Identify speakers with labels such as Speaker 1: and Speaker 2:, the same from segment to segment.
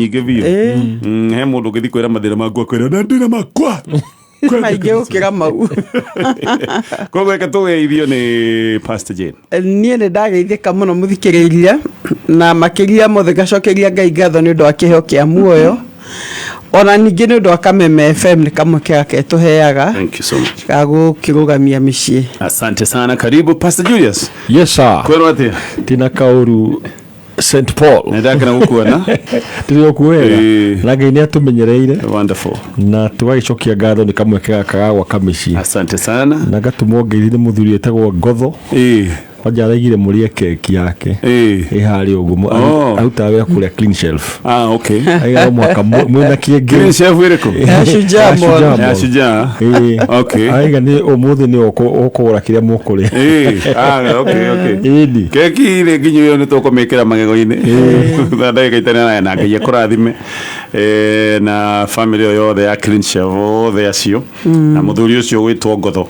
Speaker 1: Nyingĩ biũ. He mũndũ ũngĩthiĩ kwĩra mathĩna maku akwĩra na ndĩna makwa
Speaker 2: maingĩ gũkĩra mau.
Speaker 1: Koguo reke tũgeithio nĩ Pastor Jane.
Speaker 2: Niĩ nĩ ndageithĩka mũno mũthikĩrĩria, na makĩria mothe ngacokeria Ngai ngatho nĩ ũndũ wa kĩheo kĩa muoyo, ona ningĩ nĩ ũndũ wa Kameme FM, nĩ kamwe kega ketũheaga
Speaker 1: Thank you so much.
Speaker 2: Ga gũkĩrũgamia mĩciĩ.
Speaker 1: Asante sana. Karibu, Pastor Julius.
Speaker 3: Yes sir.
Speaker 1: Kwĩrwo atĩa?
Speaker 3: Tina kauru St Paul.
Speaker 1: Nĩ ndakena gũkuona.
Speaker 3: Tũrĩ o kuo wega. Na Ngai nĩ atũmenyereire.
Speaker 1: Wonderful.
Speaker 3: Na tũgagĩcokia ngatho nĩ kamweke gaka ga gwaka mĩciĩ.
Speaker 1: Asante sana.
Speaker 3: Na ngatũmwo ngeithi nĩ mũthuri wĩtagwo Ngotho. Kwanja araigire mũrĩe keki yake. Ĩ harĩa ũguo. Arutaga wĩra kũrĩa Clean Shelf.
Speaker 1: Ah, okay.
Speaker 3: Aiga no mũhaka mwĩna kĩengei.
Speaker 1: Clean Shelf ĩrĩkũ?
Speaker 2: Ya Shujaa Mall.
Speaker 1: Ya Shujaa. Okay.
Speaker 3: Aiga nĩ ũmũthĩ nĩ ũkũgũra kĩrĩa mũkũrĩa.
Speaker 1: Ah, okay.
Speaker 3: Ĩni.
Speaker 1: Keki rĩ nginya ĩyo nĩ tũkũmĩkĩra magego-inĩ tha ndagĩka itarĩ na Ngai akũrathime. Na family ĩyo yothe ya Clean Shelf, othe acio na mũthuri ũcio gwĩtwo Ngotho.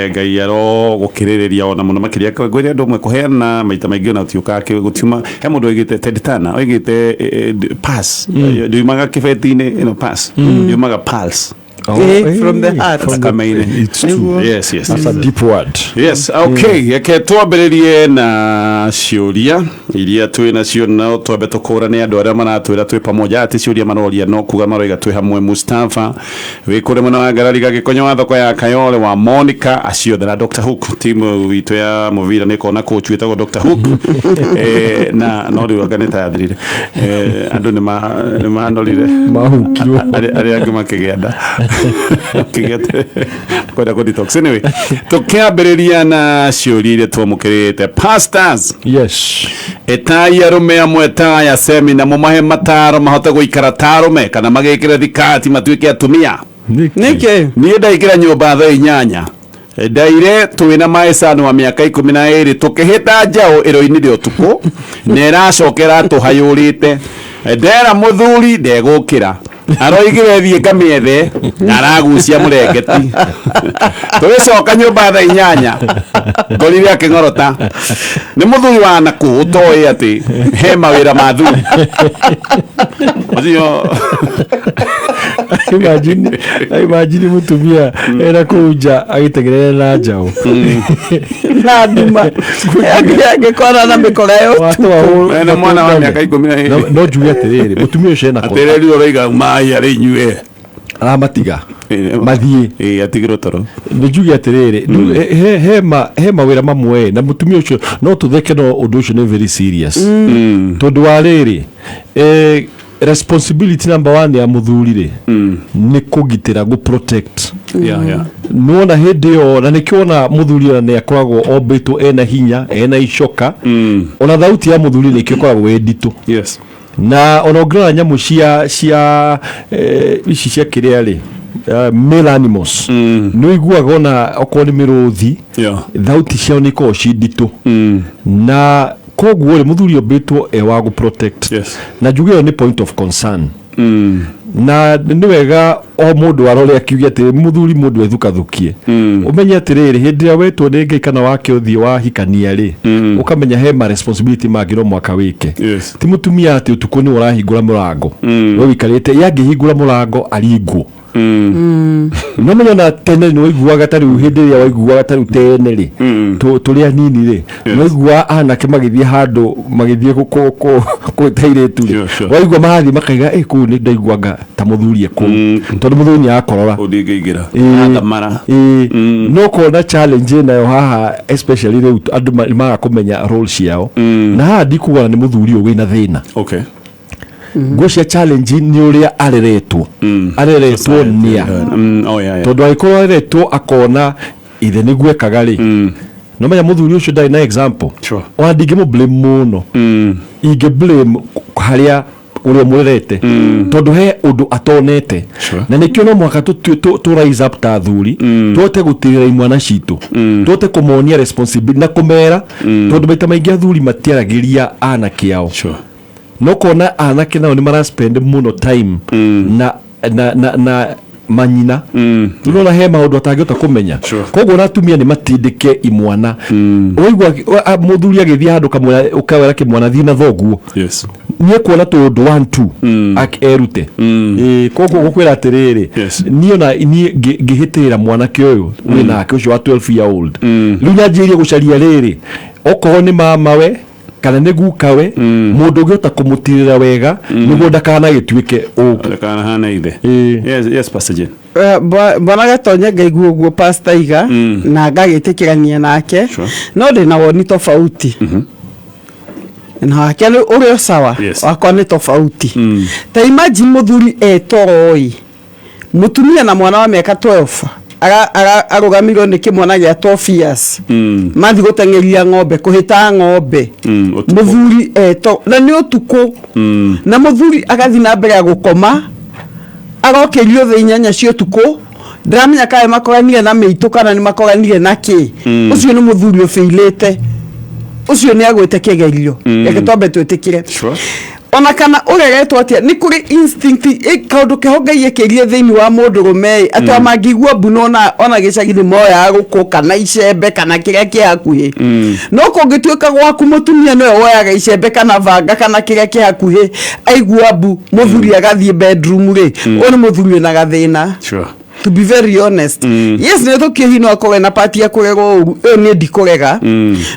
Speaker 1: Ngai arogũkĩrĩrĩria ona mũno makĩria. Ngwĩre andũ amwe kũheana maita maingĩ ona tiũkaga gũtiuma. He mũndũ oigĩte, Ted Turner oigĩte, pass ndiumaga kĩbeti-inĩ ĩno, pass ndiumaga pulse.
Speaker 3: Oh,
Speaker 2: From the heart.
Speaker 3: From the-
Speaker 1: Thakame-inĩ.
Speaker 3: It's true.
Speaker 2: Nĩguo.
Speaker 1: Yes.
Speaker 3: That's a deep word.
Speaker 1: Yes, okay. Reke twambĩrĩrie na ciũria iria twĩ nacio, no twambe tũkũrane andũ arĩa maratwĩra twĩ pamoja, atĩ ciũria maroria no kuga maroiga twĩ hamwe. Mustafa wĩ kũrĩ mwena wa Ngarariga, Gĩkonyo wa thoko ya Kayole wa Monica, acio othe na Dr Hook. Timu witũ ya mũbira nĩ kona coach wĩtagwo Dr Hook. Na no rĩu anga nĩ ta yathirire. Andũ nĩ manorire.
Speaker 3: Mahukirwo.
Speaker 1: Arĩa angĩ makĩgĩa nda, makĩgĩa kwenda kũ detox. Anyway, tũkĩambĩrĩria na ciũria iria twamũkĩrĩte, pastors.
Speaker 3: Yes.
Speaker 1: Ĩtai arũme amwe taya semina, mũmahe mataro mahote gũikara ta arũme kana magĩkĩre thikati matuĩke atumia.
Speaker 2: Nĩkĩ?
Speaker 1: Niĩ ndaingĩra nyũmba thaa 8, ndaire twĩna maecano wa mĩaka 12, tũkĩhĩta njaũ ĩroinire ũtukũ na ĩracokera tũhayũrĩte. Ndera mũthuri ndegũkĩra, aroigire thiĩ ngamĩethe na aragucia mũrengeti. Tũgĩcoka nyũmba thaa 8, ngorire akĩng'orota. Nĩ mũthuri wa nakũ ũtoĩ atĩ he mawĩra ma thuri ũcio?
Speaker 3: Imagine mũtumia ena kũu nja agĩtegerera na njaũ.
Speaker 2: Na nduma angĩkora na mĩkora ya ũtukũ.
Speaker 1: Ena mwana wa mĩaka 12.
Speaker 3: No njuge atĩrĩrĩ, mũtumia ũcio ena
Speaker 1: Atĩrĩri ũroiga mai arĩ inyuĩ.
Speaker 3: Aramatiga mathiĩ.
Speaker 1: Ĩĩ, atigĩrwo toro.
Speaker 3: Nĩ njuge atĩrĩrĩ, he mawĩra mamwe na mũtumia ũcio no tũtheke, no ũndũ ũcio nĩ very serious, tondũ wa rĩrĩ, responsibility number one ya mũthuri rĩ nĩ kũgitĩra, gũ protect. Nĩwona hĩndĩ ĩyo, na nĩkĩo ona mũthuri ona nĩ akoragwo ombĩtwo ena hinya, ena icoka, ona thauti ya mũthuri nĩkĩo ĩkoragwo ĩ nditũ. Na ona ũngĩrora nyamũ cia ici cia kĩrĩa rĩ, male animals, nĩ ũiguaga ona okorwo nĩ mĩrũthi, thauti ciao nĩ ikoragwo ci nditũ. Na koguo rĩ, mũthuri ombĩtwo e wa gũ protect. Na njuge ĩyo nĩ point of concern, na nĩ wega o mũndũ arore akiuge atĩ mũthuri, mũndũ ethukathukie, ũmenye atĩrĩrĩ, hĩndĩ ĩrĩa wetwo nĩ Ngai kana wake ũthiĩ wahikania rĩ, ũkamenya he ma responsibility mangĩ no mwaka wĩke. Ti mũtumia atĩ ũtukũ nĩwe ũrahingũra mũrango, we ũikarĩte ye angĩhingũra mũrango aringwo. No menya ona tene nĩ waiguaga, ta rĩu hĩndĩ ĩrĩa waiguaga, ta rĩu tene rĩ, tũrĩ anini rĩ, nĩ waiguaga anake magĩthiĩ handũ, magĩthiĩ gwĩta airĩtu rĩ, waigua marathiĩ makaiga, "Ĩ, kũu nĩ ndaiguanga ta mũthuri e kũu," tondũ mũthuri nĩ akorora.
Speaker 1: Kũu ndingĩingĩra. Athamara.
Speaker 3: Ĩĩ, no kona challenge ĩnayo haha, especially rĩu andũ maga kũmenya role ciao. Na haha ndikuga nĩ mũthuri ũyũ wĩna thĩna. Ngwĩcia challenge nĩ ũrĩa areretwo nĩa.
Speaker 1: Oh, yeah.
Speaker 3: Tondũ angĩkorwo areretwo akona ithe nĩguo ekaga rĩ, no menya mũthuri ũcio ndarĩ na example. Ona ndingĩmũ blame mũno, ingĩ blame harĩa ũrĩa ũmũrerete, tondũ he ũndũ atonete. Na nĩkĩo no mũhaka tũ rise up ta athuri, tũhote gũtirĩra imwana citũ, tũhote kũmonia responsibility na kũmera, tondũ maita maingĩ athuri matiaragĩria anake ao. No kona anake nao nĩ maraspend mũno time na manyina. Rĩu nona he maũndũ atangĩhota kũmenya. Koguo na atumia nĩ matindĩke imwana. Waigua mũthuri agĩthiĩ handũ kamwĩra, ũkawĩra kĩmwana, "Thiĩ na thoguo." Nĩ ekuona tũũndũ 1 2 erute. Ĩĩ, koguo gũkwĩra atĩrĩrĩ, niĩ ona niĩ ngĩhĩtĩrĩra mwanake ũyũ wĩ nake ũcio wa 12 year old, rĩu nyanjĩrĩrie gũcaria rĩrĩ, okorwo nĩ mamawe kana nĩ gukawe, mũndũ ũngĩhota kũmũtirĩra wega nĩguo ndakanagĩtuĩke ũ
Speaker 1: Ndakanahane ithe.
Speaker 3: Ĩĩ.
Speaker 1: Yes, Pastor Jane.
Speaker 2: Bwana Gatonye, ngaigua ũguo Pastor Iga na ngagĩtĩkĩrania nake, no ndĩna woni tofauti na wake nĩ ũrĩ o sawa. Wakwa nĩ tofauti. Ta imagine mũthuri etoro-ĩ, mũtumia na mwana wa mĩaka 12 arũgamirwo nĩ kĩmwana gĩa 12 years, mathiĩ gũteng'eria ng'ombe, kũhĩta ng'ombe.
Speaker 1: Ũtukũ.
Speaker 2: Mũthuri eto na nĩ ũtukũ, na mũthuri agathiĩ na mbere ya gũkoma, arokĩrio thaa 8 cia ũtukũ. Ndiramenya kana makoranire na mĩitũ kana nĩ makoranire na kĩ. Ũcio nĩ mũthuri ũbĩilĩte, ũcio nĩ agwĩte kĩgerio. Reke twambe twĩtĩkĩre. Ona kana ũreretwo atĩa, nĩ kũrĩ instinct, kaũndũ keho Ngai ekĩrire thĩinĩ wa mũndũrũme, atĩ mm. mangĩigua mbu ona gĩcagi nĩ moyaga gũkũ kana icembe kana kĩrĩa kĩ hakuhĩ. No kũngĩtuĩka gwaku mũtumia nĩwe woyaga icembe kana banga kana kĩrĩa kĩ hakuhĩ aigua mbu, mũthuri agathiĩ bedroom rĩ, ũyũ nĩ mũthuri wĩna gathĩna. To be very honest, yes, nĩ tũkĩhi no akorwo na part ya kũrerwo ũru, ĩyo niĩ ndikũrega,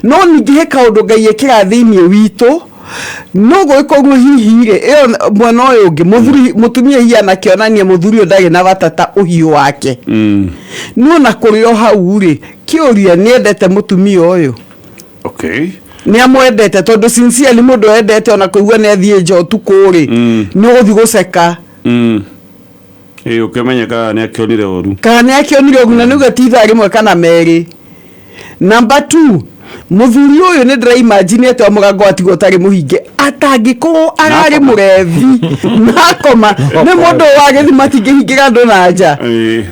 Speaker 2: no ningĩ he kaũndũ Ngai ekĩraga thĩinĩ witũ. No gwĩkorwo hihi rĩ, ĩyo mwena ũyũ ũngĩ mũthuri mũtumia hihi anakĩonania mũthuri ũyũ ndarĩ na bata ta ũhiũ wake. No na kũrĩ o hau rĩ, kĩũria, nĩ endete mũtumia ũyũ? Nĩ amwendete? Tondũ sincerely, mũndũ endete ona kũigua nĩ athiĩ nja ũtukũ rĩ, nĩ ũgũthiĩ gũceka.
Speaker 1: Ĩ ũkĩmenye kana nĩ akĩonire ũru.
Speaker 2: Kana nĩ akĩonire ũru, na nĩuga ti ithaa rĩmwe kana merĩ. Number two, mũthuri ũyũ nĩ ndĩraimagine atĩ wa mũrango watigwo ũtarĩ mũhinge, atangĩkorwo ararĩ mũrevi na akoma. Nĩ mũndũ wa gĩthima, matingĩhingĩra andũ na nja.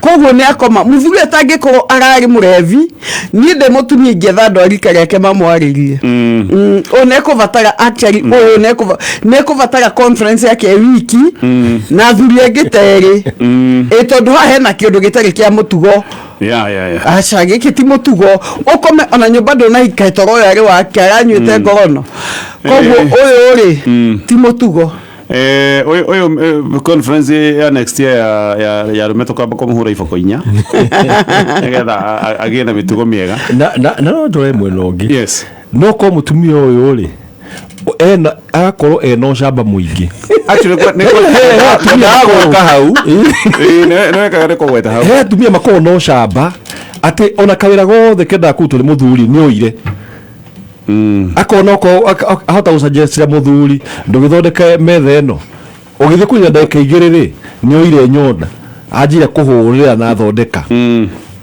Speaker 2: Koguo nĩ akoma. Mũthuri atangĩkorwo ararĩ mũrevi, niĩ ndĩ mũtumia ingĩetha andũ a rika rĩake mamwarĩrie. Ũyũ nĩ ekũbatara, actually ũyũ nĩ ekũbatara conference yake wiki na athuri angĩ ta erĩ. Ĩ tondũ haha hena kĩũndũ gĩtarĩ kĩa mũtugo. Aca, gĩkĩ ti mũtugo, ũkome ona nyũmba ndũnahika toro ũyũ arĩ wake aranyuĩte ngorono. Koguo ũyũ rĩ, ti mũtugo.
Speaker 1: Ũyũ conference ya next year ya arũme tũkamba kũmũhũra iboko 4 nĩgetha agĩe na mĩtugo mĩega.
Speaker 3: Na no ndore mwena ũngĩ. No korwo mũtumia ũyũ rĩ, ena agakorwo ena ũcamba mũingĩ.
Speaker 1: Actually, ndagwĩka hau. Ĩĩ, nĩ wekaga nĩ kũgweta hau.
Speaker 3: He atumia makoragwo na ũcamba atĩ ona kawĩra gothe kendaga kũrutwo nĩ mũthuri nĩ oire, akona okorwo ahota gũsuggestĩra mũthuri, ndũgĩthondeke metha ĩno, ũgĩthiĩ kũiga ndagĩka 2 rĩ, nĩ oire nyonda anjire kũhũrĩra na athondeka.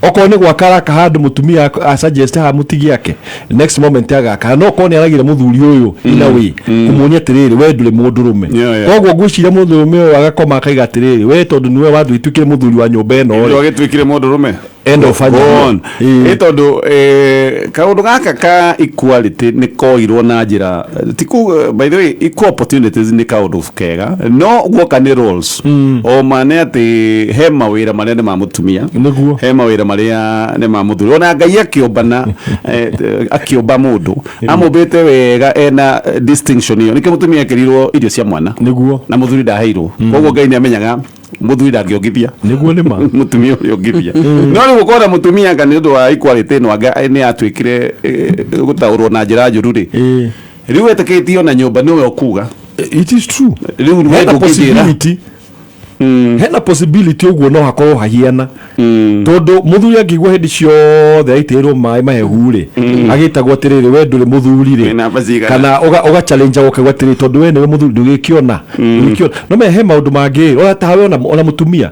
Speaker 3: Okorwo nĩ gwaka araka handũ, mũtumia asuggest haha mũtigi ake, next moment agaka. No okorwo nĩ aragire mũthuri ũyũ in a way kũmuonia atĩrĩrĩ, we ndũrĩ mũndũrũme. Koguo ngwĩciria mũndũrũme ũyũ agakoma akaiga atĩrĩrĩ, we tondũ nĩwe wathuĩtuĩkire mũthuri wa nyũmba ĩno
Speaker 1: rĩ, agĩtuĩkire mũndũrũme.
Speaker 3: End of
Speaker 1: Go on. Ĩ tondũ kaũndũ gaka ka equality nĩ koirwo na njĩra ti by the way, equal opportunities nĩ kaũndũ kega, no guoka nĩ roles, o ma nĩ atĩ he mawĩra marĩa nĩ ma mũtumia, he mawĩra marĩa nĩ ma mũthuri. Ona Ngai akĩũmbana, akĩũmba mũndũ, amũmbĩte wega ena distinction ĩyo. Nĩkĩo mũtumia ekĩrirwo irio cia mwana na mũthuri ndaheirwo. Koguo Ngai nĩ amenyaga mũthuri ndangĩongithia.
Speaker 3: Nĩguo, nĩ ma.
Speaker 1: Mũtumia ũrĩa ũngithia. No rĩu ũkona mũtumia anga nĩ ũndũ wa equality ĩno, anga nĩ yatuĩkire gũtaũrwo na njĩra njũru rĩ, rĩu etĩkĩtio na nyũmba nĩwe ũkuga.
Speaker 3: It is true.
Speaker 1: Rĩu we
Speaker 3: hena
Speaker 1: ndũngĩnjĩra.
Speaker 3: Possibility, hena possibility ũguo no hakorwo hahiana, tondũ mũthuri angĩigua hĩndĩ ciothe aitĩrĩrwo maĩ mahehu rĩ, agĩtagwo atĩrĩrĩ, we ndũrĩ mũthuri rĩ,
Speaker 1: Wĩna namba cigana?
Speaker 3: Kana ũga challenge ũkaigua atĩrĩ, tondũ we nĩwe mũthuri, ndũgĩkĩona, ndũgĩkĩona. No me he maũndũ mangĩ ona tawe ona mũtumia,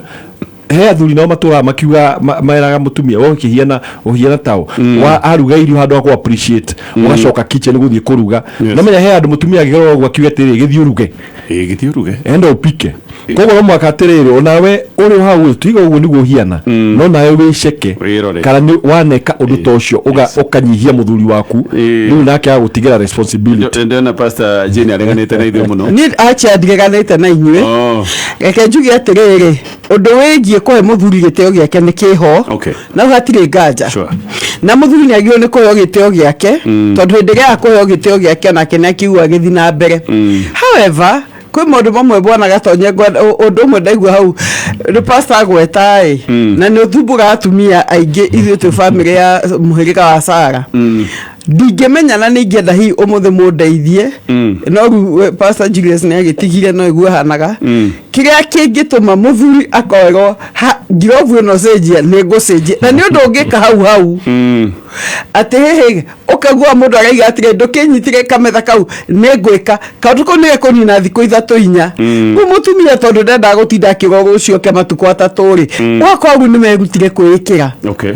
Speaker 3: he athuri nao matũraga makiuga meraga mũtumia we ũkĩhiana ũhiana tao wa aruga irio, handũ ha kũ appreciate ũgacoka kitchen gũthiĩ kũruga. No menya he handũ mũtumia angĩgerera ũguo akiuga atĩrĩ, gĩthiĩ ũruge.
Speaker 1: Ĩ, gĩthiĩ ũruge.
Speaker 3: Enda ũpike. Koguo no mũhaka atĩrĩrĩ, onawe ũrĩ o hau tiga ũguo nĩguo ũhiana, no nawe wĩceke
Speaker 1: Wĩrore.
Speaker 3: kana nĩ waneka ũndũ ta ũcio ũkanyihia mũthuri waku, rĩu nake agũtigĩra responsibility.
Speaker 1: Ndĩrona Pastor Jane areganĩte na ithuĩ mũno.
Speaker 2: Niĩ acha ndireganĩte na inyuĩ. Reke njuge atĩrĩrĩ, ũndũ wĩgiĩ kũhe mũthuri gĩtĩo gĩake nĩ kĩho na hatirĩ nganja. Na mũthuri nĩ agĩrĩirwo nĩ kũheo gĩtĩo gĩake, tondũ hĩndĩ ĩrĩa akũheo gĩtĩo gĩake, onake nĩ akĩigua agĩthiĩ na mbere. However, kwĩ maũndũ mamwe bwana Gatonye, ũndũ ũmwe ndaigua hau nĩ pastor agweta ĩ, na nĩ ũthumbũraga atumia aingĩ. Ithuĩ twĩ bamĩrĩ ya mũhĩrĩga wa Sara. Ndingĩmenya na nĩ ingĩenda hihi ũmũthĩ mũndeithie, no rĩu Pastor Julius nĩ agĩtigire, no iguo hanaga. Kĩrĩa kĩngĩtũma mũthuri akoerwo ha ngirobu ĩno cenjia, nĩ ngũcenjia, na nĩ ũndũ ũngĩka hau hau, atĩ hĩhĩ ũkaigua mũndũ araiga atĩrĩ, ndũkĩnyitire kametha kau, nĩ ngwĩka kaũndũ kau, nĩ gekũnina thikũ 3 4. Rĩu mũtumia tondũ ndendaga gũtinda akĩrwo rũciũ oke matukũ 3 rĩ, ũgakora rĩu nĩ merutire kwĩĩkĩra.
Speaker 1: Okay,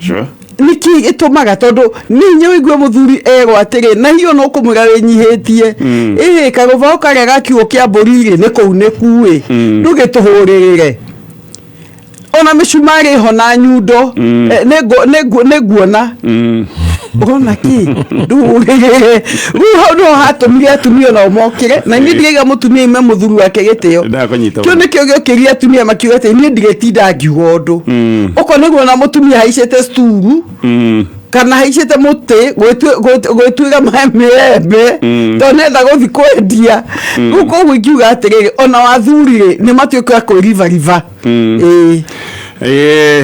Speaker 1: sure.
Speaker 2: Nĩkĩ gĩtũmaga? Tondũ nĩ hinya ũigue mũthuri erwo atĩrĩ, na hiyo no kũmwĩra wĩnyihĩtie, ĩhĩ karũbaũ karĩa ga kiugũ kĩa mbũri rĩ, nĩ kũu nĩ kuĩ, ndũgĩtũhũrĩrĩre ona mĩcumarĩ ho na nyundo. Nĩ nguona ũrona kĩ ndũhũrĩrĩre. Rĩu hau nĩho hatũmire atumia onao mokĩre, na niĩ ndiraiga mũtumia ime mũthuri wake gĩtĩo.
Speaker 1: Ndakũnyita.
Speaker 2: Kĩu nĩkĩo gĩokĩria atumia makiuga atĩ niĩ ndigĩtinda ngiuga ũndũ. Okorwo nĩguo na mũtumia haicĩte sturu kana haicĩte mũtĩ gwĩtuĩra mĩembe tondũ nenda gũthi kwendia rĩu, koguo ingiuga atĩrĩrĩ, ona wathuri rĩ, nĩ matuĩke a kwĩribariba, ĩĩ.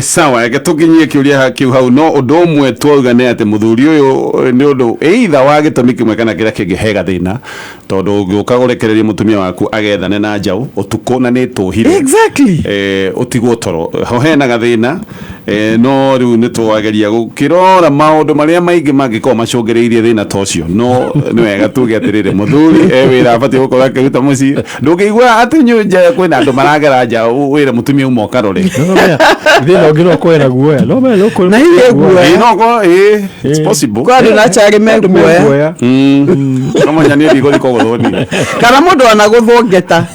Speaker 1: Sawa, reke tũkinyie kĩũria kĩu hau. No ũndũ ũmwe twauga nĩ atĩ mũthuri ũyũ, nĩ ũndũ either wa gĩtũmi kĩmwe kana kĩrĩa kĩngĩ, he gathĩna, tondũ ũngĩũka ũrekererie mũtumia waku agethane na njaũ ũtukũ na nĩ tũhire, ũtigwo toro ho, hena gathĩna. No rĩu nĩ twageria gũkĩrora maũndũ marĩa maingĩ mangĩkorwo macũngĩrĩirie thĩna ta ũcio. No nĩ wega tuge atĩrĩrĩ, mũthuri e wĩra abatiĩ gũkorwo akĩruta mũciĩ. Ndũngĩigua atĩ nja kwĩna andũ maragera nja wĩra mũtumia uma ũkarore.
Speaker 3: No, menya, thĩna ũngĩ no ũkorwo na guoya, no menya no ũkorwo
Speaker 2: Na hihi guoya.
Speaker 1: Ĩĩ, no ũkorwo, ĩĩ, it's possible.
Speaker 2: Kwa andũ na carĩ me
Speaker 3: Andũ me
Speaker 2: guoya.
Speaker 3: guoya.
Speaker 1: No menya niĩ ndigũthiĩ kũgũthwo niĩ.
Speaker 2: Kana mũndũ anagũthwo ngeta.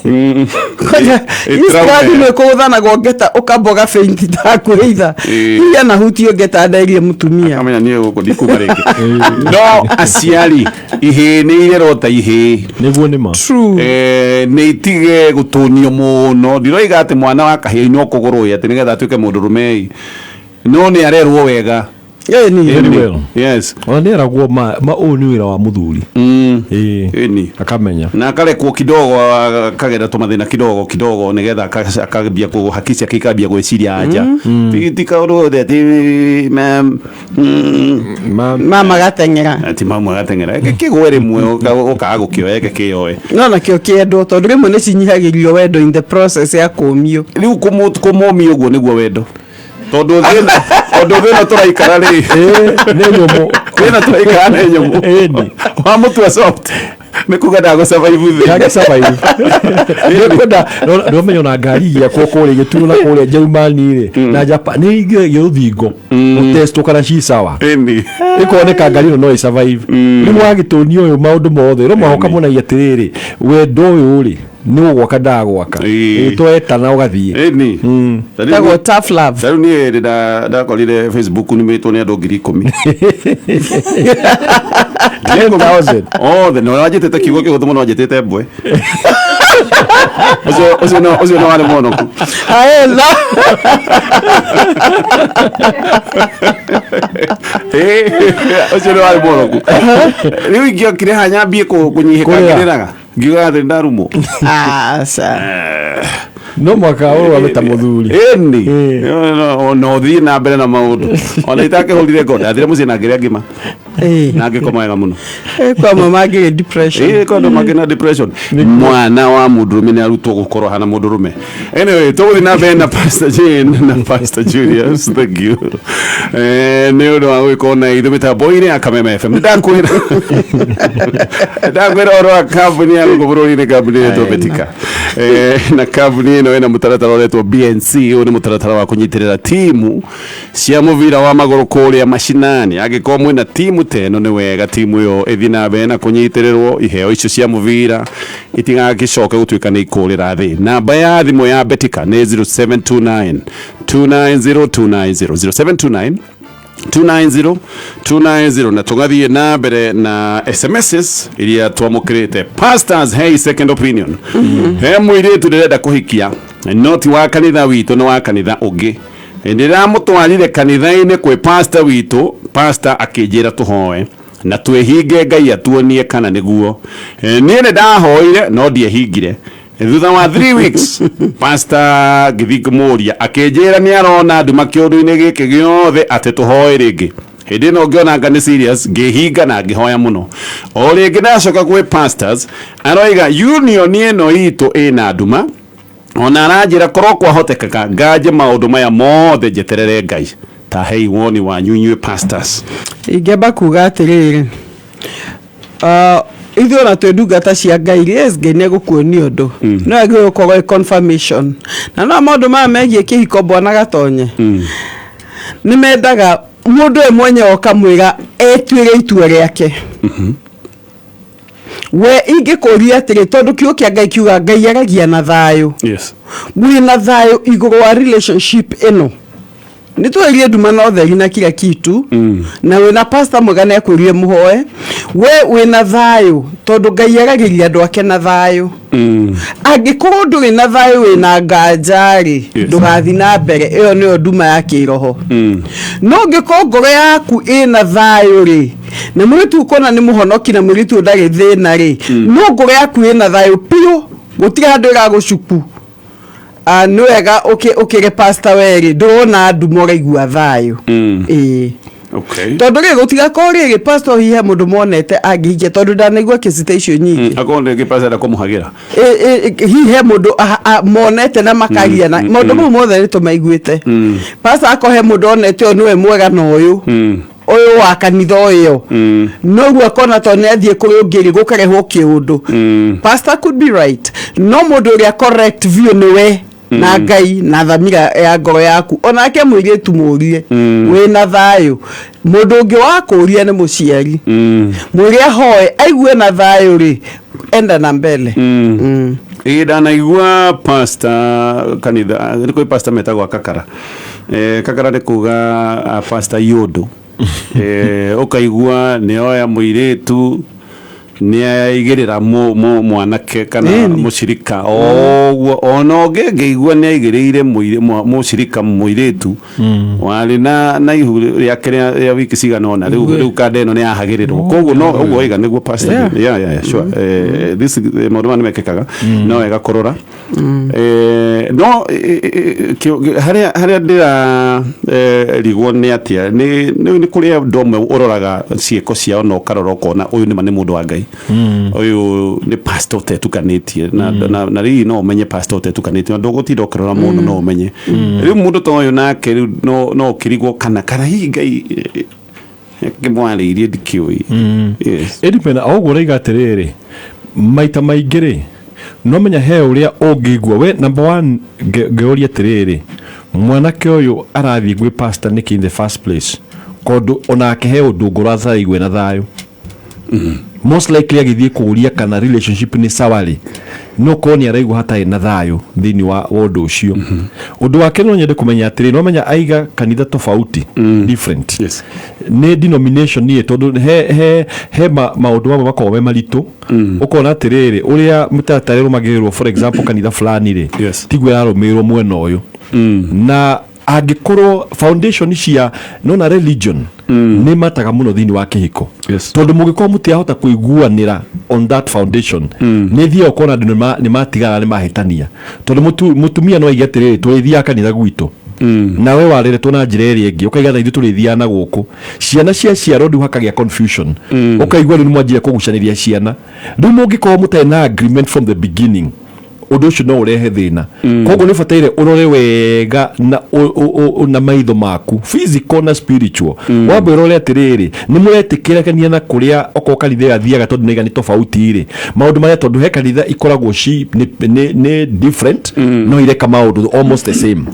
Speaker 1: Trauma.
Speaker 2: Nĩ kũgũthanagwo ngeta, ũkamba ũgafaint ndakwĩitha. Hihi anahutio ngeta ndairie mũtumia.
Speaker 1: Amenya niĩ gũkũ ndikuma rĩngĩ. No aciari, ihĩĩ nĩ irerwo ta ihĩĩ.
Speaker 3: Nĩguo nĩ ma.
Speaker 2: True.
Speaker 1: Nĩ itige gũtũnio mũno. Ndiroiga atĩ mwana wa kahĩĩ no kũgũrwo atĩ nĩgetha atuĩke mũndũ rũme, no nĩ arerwo wega.
Speaker 2: Ĩni.
Speaker 3: Very well. Ona nĩ eragwo ma ũyũ nĩ wĩra wa mũthuri.
Speaker 1: Ĩni.
Speaker 3: Akamenya.
Speaker 1: Na akarekwo kidogo akagera tũmathĩna kidogo kidogo nĩgetha akambia haki ciake ikambia gwĩciria anja, ti kaũndũ gothe atĩ
Speaker 2: Mama gateng'era.
Speaker 1: Ati mamu agateng'era, eke kĩgwe rĩmwe ũkaga gũkĩoya, eke kĩyoe.
Speaker 2: No nakĩo kĩendwo, tondũ rĩmwe nĩ cinyihagĩrio wendo in the process ya kũmio.
Speaker 1: Rĩu kũmũmia ũguo nĩguo wendo, tondũ thĩ ĩno tũraikara rĩ,
Speaker 3: Nĩ nyũmũ.
Speaker 1: Thĩ ĩno tũraikara nĩ nyũmũ.
Speaker 3: Ĩni.
Speaker 1: Wamũtua soft nĩ kuga ndagũ survive thĩ.
Speaker 3: Ndangĩ survive. Nĩkwenda nĩwamenya ona ngari igĩakwo kũrĩa gĩturo na kũrĩa Njerumani rĩ na Japan, nĩ ingĩgio rũthingo gũtestwo kana ci sawa. Ĩkoneka ngari ĩno no ĩ survive. Rĩu wagĩtũnia ũyũ maũndũ mothe no mũhaka ũkamonagia atĩrĩrĩ, wendo ũyũ rĩ, nĩ gũgwaka ndagwaka. Twetana ũgathiĩ.
Speaker 1: Ĩni.
Speaker 2: Tagwo tough love.
Speaker 1: Tarĩu niĩ hĩndĩ ndakorire Facebook numĩtwo nĩ andũ 10,000.
Speaker 3: 10,000.
Speaker 1: Othe na wanjĩtĩte kiugo kĩhũthũ mũno, wanjĩtĩte mbwe. Ũcio no warĩ mwonoku.
Speaker 2: Aela.
Speaker 1: Ũcio nĩ warĩ mwonoku. Rĩu ingĩokire haha nyambie kũnyihĩka
Speaker 3: Kũrĩra.
Speaker 1: ngĩrĩraga ngiugaga atĩ ndarumwo.
Speaker 2: Aca.
Speaker 3: No mwaka ũrũgame ta mũthuri.
Speaker 1: Ĩni no ũthiĩ na mbere na maũndũ ona itakĩhũrire ngo, ndathire mũciĩ na ngĩrĩa ngima na ngĩkoma wega mũno.
Speaker 2: Kwa amwe mangĩrĩ depression.
Speaker 1: Ĩĩ, kwa andũ mangĩ na depression. Mwana wa mũndũrũme nĩ arutwo gũkorwo hana mũndũrũme. Anyway, tũgũthiĩ na mbere na Pastor Jane na Pastor Julius. Thank you nĩ ũndũ wa gũgĩkorwo na ithuĩ mĩtambo-inĩ ya Kameme FM. Nĩ ndakwĩra ũhoro wa kambuni ya gũkũ bũrũri-inĩ, kambuni ĩretwo Betika. Na kambuni ĩno ĩna mũtaratara ũretwo BNC. Ũyũ nĩ mũtaratara wa kũnyitĩrĩra timu cia mũbira wa magũrũ kũrĩa macinani. Angĩkorwo mwĩna timu ta ĩno, nĩ wega timu ĩyo ĩthiĩ na mbere na kũnyitĩrĩrwo, iheo icio cia mũbira itigagĩcoke gũtuĩka nĩ ikũrĩra thĩ. Namba ya thimũ ya Betika nĩ 0729 290 290, 0729 290 290. Na tũgathiĩ na mbere na SMSs iria twamũkĩrĩte. Pastors, hey, second opinion. He mũirĩtu ndĩrenda kũhikia, no ti wa kanitha witũ, nĩ wa kanitha ũngĩ. Ndĩramũtwarire kanitha-inĩ kwĩ pastor witũ. Pastor akĩnjĩra tũhoe. Na twĩhinge Ngai atuonie kana nĩguo. Niĩ nĩ ndahoire no ndiehingire. Thutha wa 3 weeks, pastor ngĩthiĩ ngĩmũria, akĩnjĩra nĩ arona nduma kĩũndũ-inĩ gĩkĩ gĩothe, atĩ tũhoe rĩngĩ. Hĩndĩ ĩno ngĩona nga nĩ serious, ngĩhinga na ngĩhoya mũno. O rĩngĩ ndacoka gwĩ pastors, aroiga union ĩno itũ ĩna nduma, ona aranjĩra korwo kwahotekeka nganje maũndũ maya mothe njeterere Ngai. Ta hei woni wanyu inyuĩ pastors.
Speaker 2: Ingĩamba kuga atĩrĩrĩ, ithuĩ ona twĩ ndungata cia Ngai, yes, Ngai nĩ egũkuonia ũndũ, no yagĩrĩirwo gũkorwo ĩ confirmation. Na no maũndũ maya megiĩ kĩhiko, bwana Gatonye, nĩ mendaga mũndũ we mwenyewe ũkamwĩra etuĩre itua rĩake. We ingĩkũria atĩrĩ, tondũ kiugo kĩa Ngai kiuga Ngai aragia na thayũ, wĩna thayũ igũrũ wa relationship ĩno? Nĩ twerie nduma na ũtheri na kila kitu, na wĩna pastor mwega nĩ akwĩrire mũhoe. We wĩna thayũ? Tondũ Ngai aragĩria andũ ake na thayũ. Angĩkorwo ndũrĩ na thayũ, wĩna nganja-rĩ, ndũgathiĩ na mbere. Ĩyo nĩyo nduma ya kĩroho. No ũngĩkorwo ngoro yaku ĩna thayũ rĩ, na mũirĩtu ũkona nĩ mũhonoki na mũirĩtu ũyũ ndarĩ thĩna rĩ, no ngoro yaku ĩna thayũ biũ, gũtirĩ handũ ĩragũcuku, nĩ wega ũkĩre pastor werĩ ndũrona nduma, ũraigua thayũ. Ĩĩ. Tondũ rĩ, gũtigakorwo rĩrĩ pastor hihi he mũndũ monete angĩhikia, tondũ ndanaigua kesi ta icio nyingĩ.
Speaker 1: Akorwo rĩngĩ pastor enda kũmũhagĩra.
Speaker 2: Hihi he mũndũ monete na makaria na maũndũ mau mothe nĩ tũmaiguĩte. Pastor akorwo he mũndũ onete ũyũ nĩwe mwega na ũyũ ũyũ wa kanitha ũyũ, noguo akona to nĩ athiĩ kũrĩ ũngĩ rĩ, gũkarehwo kĩũndũ. Pastor could be right, no mũndũ ũrĩa correct view nĩ we na Ngai na thamira ya ngoro yaku. Onake mũirĩtu mũrie, wĩna thayũ? Mũndũ ũngĩ wa kũria nĩ mũciari. Mwĩre ahoe aigue na thayũ rĩ, enda na mbele.
Speaker 1: Ĩ ndanaigua pastor kanitha nĩ kwĩ pastor metagwo akakara. Kakara nĩ kuga pastor iũndũ. Ũkaigua nĩ oya mũirĩtu, nĩ aigĩrĩra mwanake kana mũcirika oguo. Ona ũngĩ ngĩigua nĩ aigĩrĩire mũcirika mũirĩtu warĩ na ihu rĩake rĩa wiki cigana ũna. Rĩu kanda ĩno nĩ yahagĩrĩrwo, koguo no ũguo waiga nĩguo, pastor. Yeah, sure. This maũndũ maya nĩ mekĩkaga, no wega kũrora. No harĩa ndĩra rigwo nĩ atĩa, nĩ kũrĩ andũ amwe ũroraga ciĩko ciao na ũkarora ũkona ũyũ nĩma nĩ mũndũ wa Ngai, ũyũ nĩ pastor ũtetukanĩtie na rĩu no ũmenye pastor ũtetukanĩtie na ndũgũtinda ũkĩrora mũno, no ũmenye rĩu mũndũ ta ũyũ nake rĩu no ũkĩrigwo kana hihi Ngai ngĩmwarĩirie, ndikĩũĩ. Yes.
Speaker 3: Ĩndipenda o ũguo ũroiga atĩrĩrĩ, maita maingĩ rĩ, no menya he ũrĩa ũngĩigua we. Number one, ngĩũria atĩrĩrĩ, mwanake ũyũ arathiĩ gwĩ pastor nĩkĩ in the first place? Kondũ onake he ũndũ ngoro ataraigue na thayũ. Most likely agĩthiĩ kũũria kana relationship nĩ sawa rĩ, no korwo nĩ araigua hatarĩ na thayũ thĩinĩ wa ũndũ ũcio. Ũndũ wa kerĩ, no nyende kũmenya atĩrĩ, no menya aiga kanitha tofauti, different nĩ denomination niĩ, tondũ he maũndũ mamwe makoragwo me maritũ, ũkona atĩrĩrĩ, ũrĩa mũtaratara ĩrũmagĩrĩrwo, for example kanitha fulani rĩ, tiguo ĩrarũmĩrĩrwo mwena ũyũ. Na angĩkorwo foundation cia nona religion nĩ mataga mũno thĩinĩ wa kĩhiko, tondũ mũngĩkorwo mũtirahota kũiguanĩra on that foundation, nĩ thiaga ũkona andũ nĩ matigana, nĩ mahĩtania, tondũ mũtumia no aige atĩrĩrĩ, tũrĩthiaga kanitha gwitũ, nawe wareretwo na njĩra ĩrĩa ĩngĩ, ũkaiga na ithuĩ tũrĩthiaga na gũkũ. Ciana cia ciarwo rĩu hakagĩa confusion, ũkaigua rĩu nĩ mwanjia kũgucanĩria ciana. Rĩu mũngĩkorwo mũtarĩ na agreement from the beginning, ũndũ ũcio no ũrehe thĩna. Koguo nĩ ũbataire ũrore wega na maitho maku, physical na spiritual. Wambe ũrore atĩrĩrĩ, nĩ mũretĩkĩrania na kũrĩa okorwo kanitha ĩyo athiaga, tondũ nĩiga nĩ tofauti rĩ, maũndũ marĩa, tondũ he kanitha ikoragwo ci nĩ different no ireka maũndũ almost the same.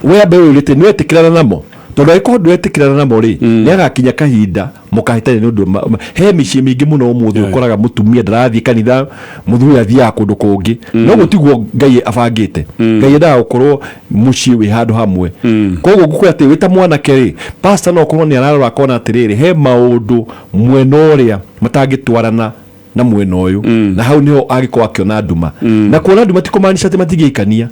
Speaker 3: We ambe ũrĩte nĩ wetĩkĩrana namo, tondũ angĩkorwo ndwetĩkĩrana namo rĩ, nĩ agakinya kahinda mũkahĩtania. Nĩ ũndũ he mĩciĩ mĩingĩ mũno ũmũthĩ ũkoraga mũtumia ndarathiĩ kanitha, mũthuri athiaga kũndũ kũngĩ. No gũtiguo Ngai abangĩte. Ngai endaga gũkorwo mũciĩ wĩ handũ hamwe. Koguo ngũkwĩra atĩ wĩ ta mwanake rĩ, pastor no ũkorwo nĩ ararora akona atĩrĩrĩ, he maũndũ mwena ũrĩa matangĩtwarana na mwena ũyũ, na hau niho angĩkorwo akĩona nduma. Na kuona nduma ti kũmaanisha atĩ matingĩikania.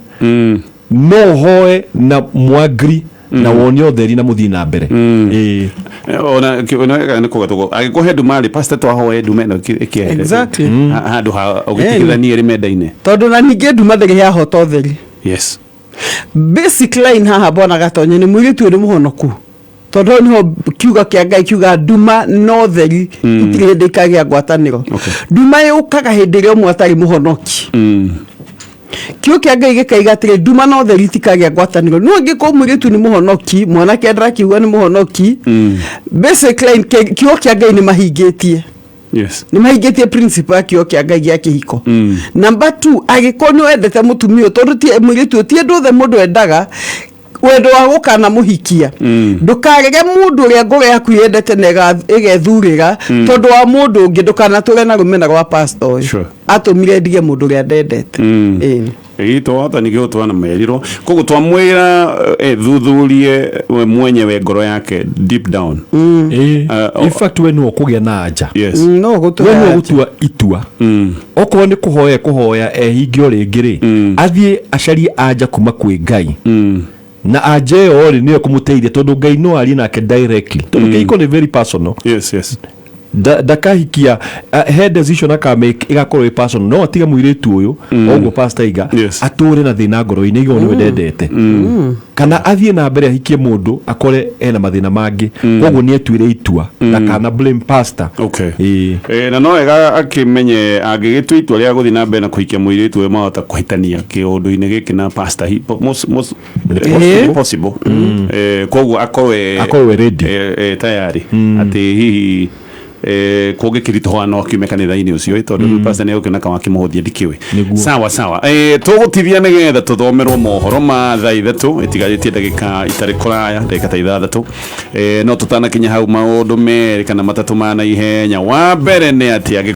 Speaker 3: No ũhoe na mwangri Na wone ũtheri na mũthiĩ na mbere. Ĩĩ.
Speaker 1: Ona nä kå gatå angä kå he nduma rä, pastor, twahoe ndume ĩno ĩkĩehere. Handå ha ũgĩtigithanie rĩ mendaine.
Speaker 2: Tondũ na ningĩ nduma ndĩrĩ yahota ũtheri. Basic line haha, bwana Gatonye, nĩ mũirĩtu ũyũ nĩ mũhonoku, tondũ hau nĩho kiugo kĩa Ngai kiuga nduma no theri itirĩ hĩndĩ ikagĩa ngwatanĩro. Nduma yũkaga hĩndĩ ĩrĩa ũmwe atarĩ mũhonoki. Kiugo kĩa Ngai gĩkaiga atĩrĩ, nduma no theri itikagĩa ngwatanĩro. No angĩkorwo mũirĩtu nĩ mũhonoki, mwanake ndarakiuga nĩ mũhonoki, basic line, kiugo kĩa Ngai nĩ mahingĩtie. Nĩ mahingĩtie principle ya kiugo kĩa Ngai gĩa kĩhiko. Number two, angĩkorwo nĩ wendete mũtumia ũyũ, tondũ ti mũirĩtu ũyũ, ti andũ othe mũndũ endaga wendo wa gũkana mũhikia. Ndũkarege mũndũ ũrĩa ngoro yaku yendete na ĩgethurĩra tondũ wa mũndũ ũngĩ. Ndũkanatũre na rũmena rwa pastor ũyũ. Atũmire ndige mũndũ ũrĩa ndendete. Ĩĩ.
Speaker 1: Ĩ twahota ningĩ gũtwana merirwo, koguo twamwĩra ethuthurie we mwenyewe ngoro yake deep down.
Speaker 3: Ĩĩ. In fact, we nĩwe ũkũgĩa na anja.
Speaker 2: No
Speaker 3: we
Speaker 2: gũtũhe
Speaker 3: nĩwe
Speaker 2: anja.
Speaker 3: gũtua itua. Okorwo nĩ kũhoya kũhoya ehinge o rĩngĩ rĩ, athiĩ acarie anja kuma kwĩ Ngai. Na anja ĩyo rĩ, nĩyo ĩkũmũteithia, tondũ Ngai no arie nake directly, tondũ kĩhiko nĩ very personal. Ndakahikia he decision akamake ĩgakorwo ĩ personal. No atige mũirĩtu ũyũ ũguo pastor aiga, atũre na thĩna ngoro-inĩ, igwo nĩwe ndendete, kana athiĩ na mbere ahikie mũndũ akore ena mathĩna mangĩ. Koguo nĩ etuĩre itua, ndakana blame pastor. Ĩĩ.
Speaker 1: Na no wega akĩmenye angĩgĩtua itua rĩa gũthiĩ na mbere na kũhikia mũirĩtu ũyũ, mahota kũhĩtania kĩũndũ-inĩ gĩkĩ na pastor. Most
Speaker 3: Nĩ
Speaker 1: possible. Possible. Koguo akorwo
Speaker 3: Akorwo e ready.
Speaker 1: Tayari atĩ hihi kũngĩkĩritũha no kiume kanitha-inĩ ũcio, tondũ rĩu pastor nĩ egũkĩona kawakĩmũhũthia, ndikĩũĩ.
Speaker 3: Nĩguo.
Speaker 1: Sawa sawa, tũgũtithia nĩgetha tũthomerwo mohoro ma thaa 3 ĩtigarĩtie ndagĩka itarĩ kũraya, ndagĩka ta 6. No tũtanakinya hau, maũndũ 2 kana 3 ma naihenya. Wa mbere nĩ atĩ angĩ